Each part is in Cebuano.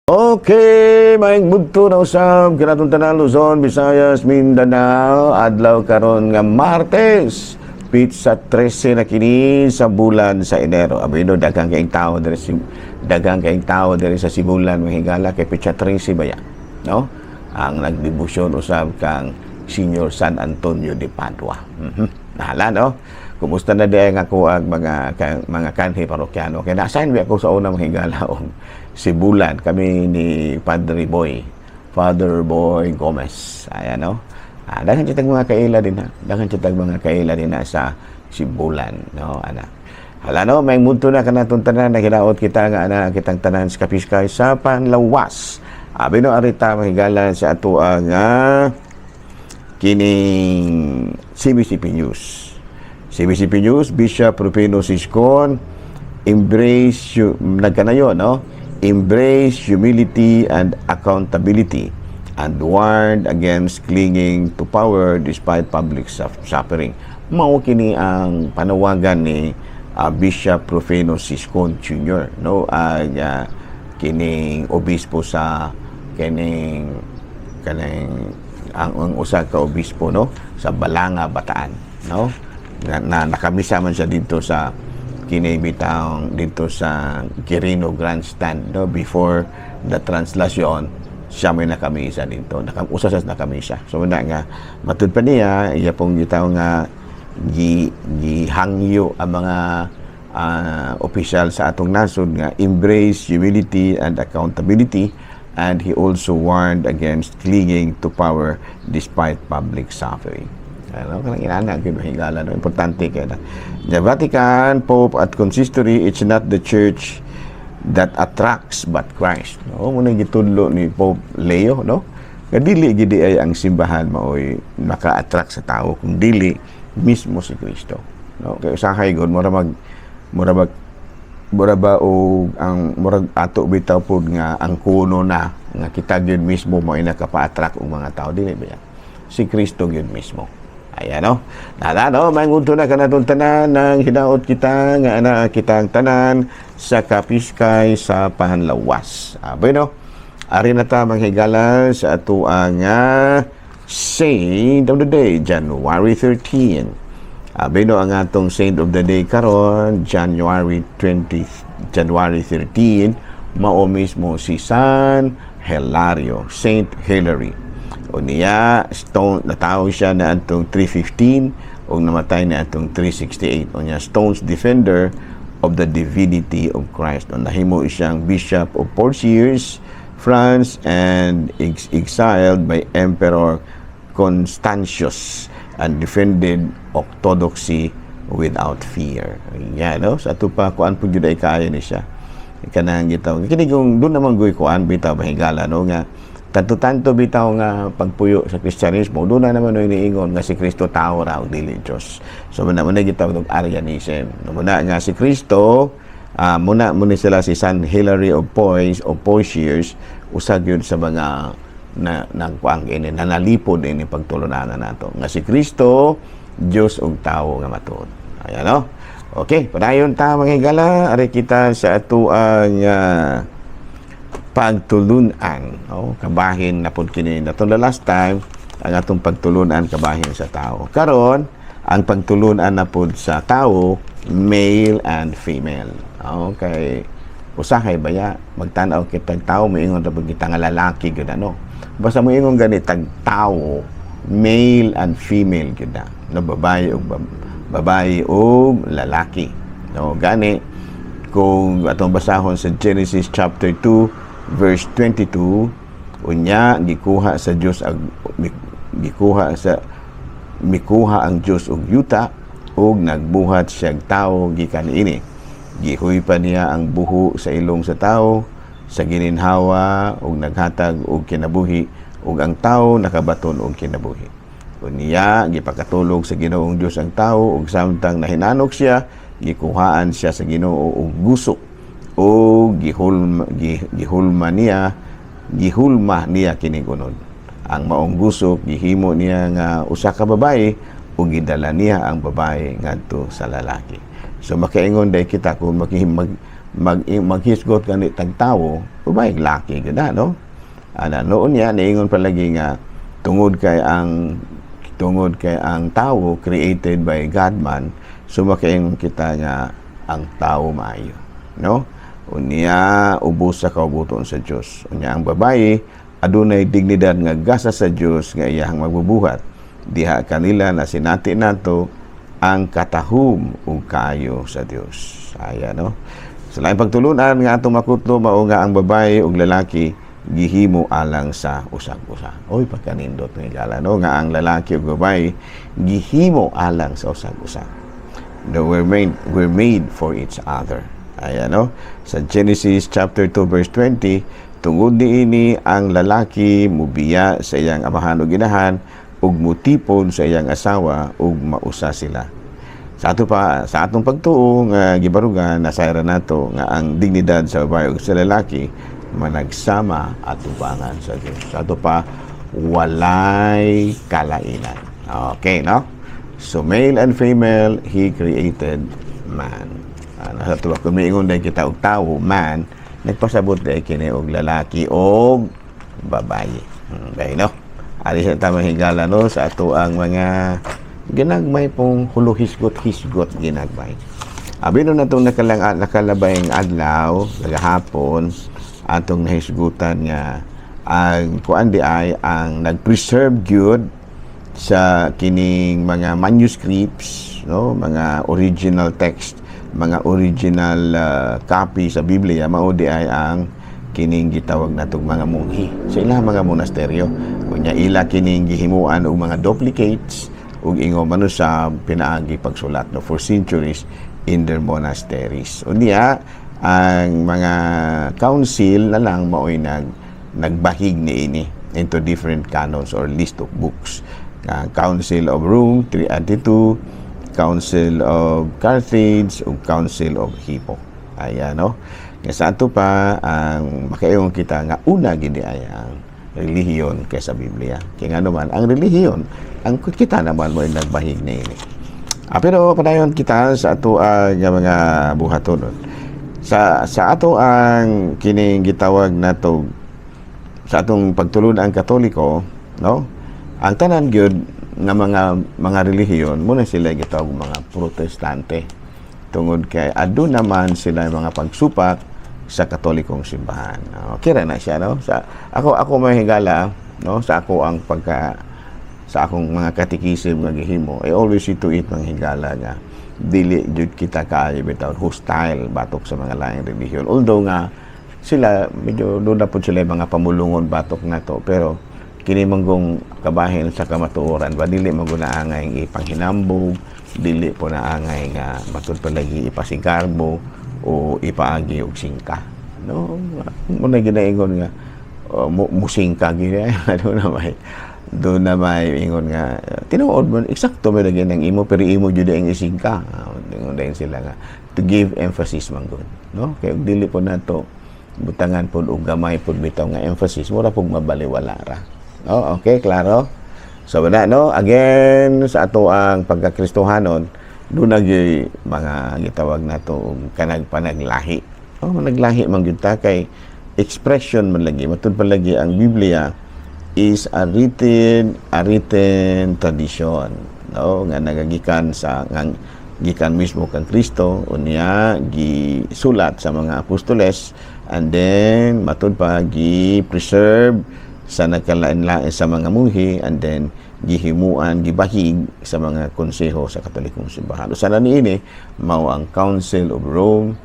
Okay, maayong budto na usab kanatong tanan, Luzon, Visayas, Mindanao, adlaw karon nga Martes, petsa 13 na kini sa bulan sa Enero. Abino daghang kaayong tao diri si daghang kaayong tao diri sa Sibulan, mga higala, kay petsa 13 baya, no? Ang nagdebosyon usab kang Senior San Antonio de Padua. Nahala, no? Kumusta na di ang ako ang mga kanhi parokyano? Kay na-assign ba ako sa una, mga higala, og Sibulan kami ni Padre Boy, Father Boy Gomez. Ayan, no? Ah, daghan kitang mga kaila din ha. Daghan kitang mga kaila din ha sa Sibulan, no, ana. Hala no, maayong budto na kanatong tanan, naghinaot kita nga ana kitang tanan sa kapiskay sa panlawas. Abi no, arita, mahigala, sa ato ang kining CBCP News. CBCP News, Bishop Rufino Siscon, embrace, nagkanayo, no? Embrace humility and accountability and warned against clinging to power despite public suffering. Mao kini ang panawagan ni Bishop Rufino Siscon Jr., no? Ang kining obispo sa kining kaning ang usa ka obispo, no, sa Balanga, Bataan, no, na nakamisa man siya dito sa kini bitawng dito sa Quirino Grandstand, no, before the translation. Siya may nakamisa dito, usa sa nakamisa. So na nga matud pa niya, iya pong gitaw nga gi gihangyo ang mga opisyal sa atong nasod nga embrace humility and accountability, and he also warned against clinging to power despite public suffering. Ano kanang inana gyud, higala, no? Importante kay na. The Vatican, Pope at Consistory, it's not the church that attracts but Christ. No, mao na gitudlo ni Pope Leo, no? Nga dili gid ay ang simbahan maoy maka-attract sa tao kung dili mismo si Kristo. No, kay usahay gud mura mag mura ba o ang murag ato bitaw pod nga ang kuno na nga kita gyud mismo mo ay nakapa-attract og mga tao. Dili ba yan? Si Kristo gyud mismo. Ayan, no. Nala, no, maayong udto na kanatong tanan, nang hinaot kita nga ana kitang tanan sa kapiskay sa panlawas. Bueno, ari na ta, mga higala, sa ato ang Saint of the Day, January 13. Bueno, ang atong Saint of the Day karon, January 20, January 13, mao mismo si San Hilario, Saint Hilary. O niya, stone, natawo siya na atong 315 o namatay na atong 368. O niya, staunch defender of the divinity of Christ. O nahimo siyang Bishop of Poitiers, France, and exiled by Emperor Constantius and defended orthodoxy without fear. Yan, no? Sa ato pa, kuan po jud ay kaayo ni siya. Kanang gitaw. Kini kung doon naman goy kuan bitaw, mahigala, no, nga tanto-tanto bitaw nga pagpuyo sa Kristyanismo, doon na naman no iniingon nga si Kristo tao ra ug dili Dios. So muna muna gitawag og Arianism. No, muna nga si Kristo muna muna sila si San Hilary of Poix o Poitiers, usa gyud sa mga na nagkuang ini na nalipod ini pagtulunanan nato nga si Kristo Dios ug tawo nga matuod. Ayan, no. Okay, padayon ta, mga higala, ari kita sa ato ang pagtulunan. Oh, kabahin na pud kini. Natong the last time, ang atong pagtulunan kabahin sa tao. Karon, ang pagtulunan na pud sa tao, male and female. Okay. Usahay baya magtan-aw kitag tao, moingon ra pud kita nga lalaki gyud, ano. Basta moingon gani tag tao, male and female gyud na. No, babae ug lalaki. No, gani kung atong basahon sa Genesis chapter 2 verse 22, unya gikuha sa Dios ag gikuha sa mikuha ang Dios og yuta ug nagbuhat siyag tawo gikan ini. Gihuypa niya ang buho sa ilong sa tawo sa gininhawa ug naghatag og kinabuhi, ug ang tawo nakabaton og kinabuhi. Unya gipakatulog sa Ginoong Dios ang tawo, ug samtang nahinanok siya, gikuhaan siya sa Ginoo og gusok o gihulma niya kini gunod. Ang maong gusok gihimo niya nga usa ka babae ug gidala niya ang babae ngadto sa lalaki. So makaingon day kita kung mag, Maghisgot gani tag tawo, babae, laki gud na, no? Ana noon niya niingon palagi nga tungod kay ang tawo created by God man, so makaingon kita nga ang tawo maayo, no? Unya ubos sa kaubuton sa Dios. Unya ang babae adunay dignidad nga gasa sa Dios nga iyang magbubuhat diha kanila na sinati nato ang katahum ug kaayo sa Dios. Ayan, no? Sa laing pagtulunan nga atong makutlo, mao nga ang babae ug lalaki gihimo alang sa usag-usa. Oy, pagkanindot nga higala, no, nga ang lalaki ug babae gihimo alang sa usag-usa. No, we're made for each other. Ayan, no? Sa Genesis chapter 2 verse 20, tungod niini ang lalaki mubiya sa iyang amahan ug inahan ug mutipon sa iyang asawa ug mausa sila. Sa ato pa, sa atong pagtuo nga gibarugan, nasayran nato nga ang dignidad sa babae ug sa lalaki managsama atubangan sa Dios. Sa ato pa, walay kalainan. Okay, no? So male and female he created man. Ano, sa ato kung miingon dahil kita og tawo, man, nagpasabot dahil kini og lalaki og babae. Okay, no? Ali sa tamang higala, no, sa ato ang mga ginagmay pong huluhisgot-hisgot ginagmay. Abi no natong nakalabay ang adlaw, nagahapon, atong nahisgutan nga ang kuan di ay ang nag-preserve gyud sa kining mga manuscripts, no, mga original text, mga original copy sa Biblia, mao di ay ang kining gitawag natong mga monghe sa ilang mga monasteryo. Unya ila kining gihimuan og mga duplicates ug ingon man sa pinaagi pagsulat, no, for centuries in their monasteries. Unya ang mga council na lang maoy nagbahig niini into different canons or list of books. Ang Council of Rome 382, Council of Carthage ug Council of Hippo. Ayan, no? Nga sa ato pa ang makaingon kita nga una gid ay ang relihiyon kaysa Biblia. Kaya nga naman ang relihiyon, ang kita naman mo ay nagbahig niini. Pero padayon kita sa ato ang mga buhatonon. Sa ato ang kining gitawag nato sa atong pagtulon ang Katoliko, no? Ang tanan gyud nga mga relihiyon muna sila gitawag mga Protestante. Tungod kay aduna man sila mga pagsupak sa Katolikong simbahan. Okay ra na siya, no? Sa ako may higala, no, sa ako ang pagka sa akong mga katikisim nga gihimo, I always see to it, mga higala, nga dili jud kita kaayo bitaw hostile batok sa mga laing relihiyon. Although nga sila medyo doon na po sila yung mga pamulungon batok nato, pero kini manggong kabahin sa kamatuoran ba, dili man gud naangay ipanghinambog, dili po naangay nga matud palagi ipasigarbo o ipaagi og singka, no? Mo na ginaingon nga musingka gini, ano na may ingon nga tinuod mo, eksakto mo lagi ng imo, pero imo jud ang isingka. Ingon din sila nga to give emphasis man gud, no? Kay ug dili po nato butangan pod og gamay pod bitaw nga emphasis, mura pug mabaliwala ra, no? Okay, klaro. So wala, no? Again, sa ato ang pagkakristohanon, doon na gyud mga gitawag nato og kanag panaglahi. Oh, managlahi man gyud ta kay expression man lagi, matud pa lagi ang Biblia is a written tradition, no, nga nagagikan sa nga gikan mismo kang Kristo, unya gisulat sa mga apostoles, and then matud pa gi preserve sa nagkalain-lain sa mga munghi, and then gihimuan, gibahig sa mga konseho sa Katolikong simbahan. Usa na niini mao ang Council of Rome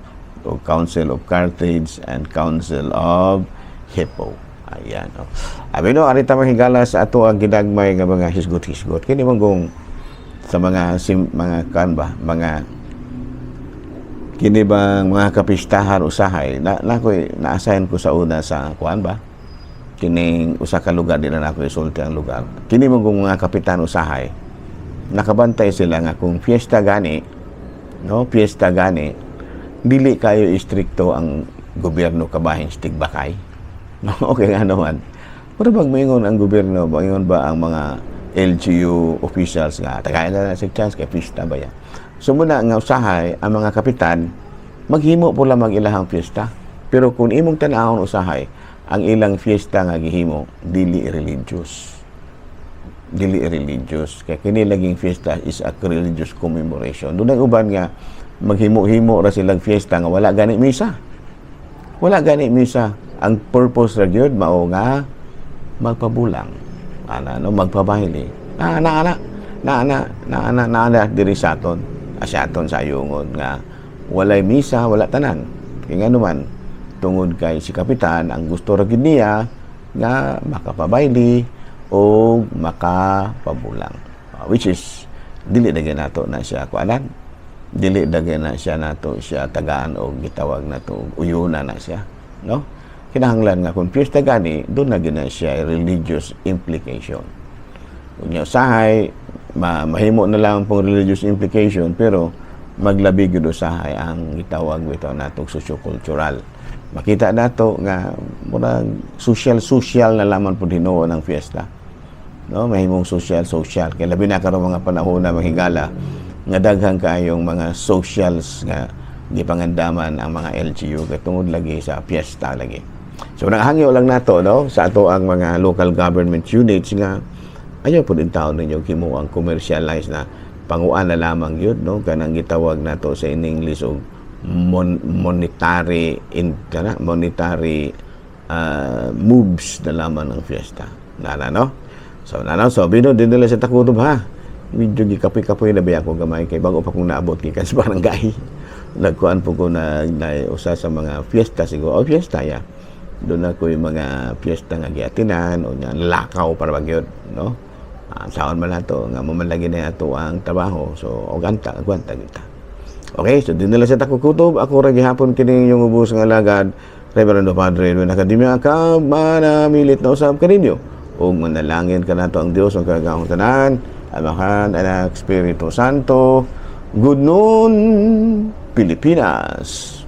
o Council of Carthage and Council of Hippo. Ayan. Oh. Abi no, ari ta mahigala sa ato ang ginagmay nga mga hisgot-hisgot. Kini man kung sa mga kan ba, mga kini bang mga kapistahan usahay na nakoy na-assign ko sa una sa kuan ba, kining usa ka lugar, di na nako isulti ang lugar. Kini man kung mga kapitan usahay nakabantay sila nga kung fiesta gani, no, fiesta gani, dili kayo istrikto ang gobyerno kabahin sa tigbakay, no? Okay nga naman. Pero pag moingon ang gobyerno, moingon ba ang mga LGU officials nga tagayan na sa chance kay pista ba ya. So muna nga usahay ang mga kapitan Maghimo po lamang ilahang fiesta. Pero kung imong tan-awon usahay, ang ilang fiesta nga gihimo dili religious. Dili religious. Kay kini laging fiesta is a religious commemoration. Dunay uban nga maghimo-himo ra silang fiesta nga wala gani misa. Wala gani misa. Ang purpose ra gyud mao nga magpabulang. Ana no, magpabayle. Na ana na na na na na na diri sa aton. Sa aton sa Ayungon nga walay misa, wala tanan. Kay ngano man, tungod kay si kapitan ang gusto ra gyud niya nga makapabayli o makapabulang. Which is dili na gyud nato na siya kuanan. Dili na gyud na siya nato siya tagaan og gitawag nato uyuna na siya, no? Kinahanglan nga kung piyesta gani, duna gyud na siya religious implication. Unya usahay mahimo na lang pong religious implication, pero maglabi gyud usahay ang gitawag bitaw natong socio-cultural. Makita nato nga murag social social na lamang pud hinuon ang fiesta. No, mahimong social social kay labi na karon mga panahon na mahigala nga daghan kaayong mga socials nga gipangandaman ang mga LGU kay tungod lagi sa piyesta lagi. So naghangyo lang nato, no, sa ato ang mga local government units nga ayaw pud taon ninyo himo ang commercialize na panguan na lamang yun, no, kanang gitawag nato sa in English og monetary in kana monetary moves na lamang ng fiesta nana, no? So nana, so bino din nila sa takutob ha. Medyo gikapoy-kapoy na ba ako gamay kay bago pa kong naabot gikan sa barangay. Nagkuan po ko na usa sa mga fiesta siguro o fiesta ya. Duna ko yung mga fiesta nga giatinan o nya lakaw para ba gyud, no? Saon man nato nga mo man lagi na ato ang trabaho, so agwanta agwanta kita. Okay, so dinala sa takukutob, ako ra gihapon kini yung ubos nga alagad, Reverendo Padre Edwin Academia, ka manamilit na usab kaninyo. Ug manalangin kanato ang Dios ang kagahong tanan, Amahan, Anak, Espiritu Santo. Good noon, Pilipinas.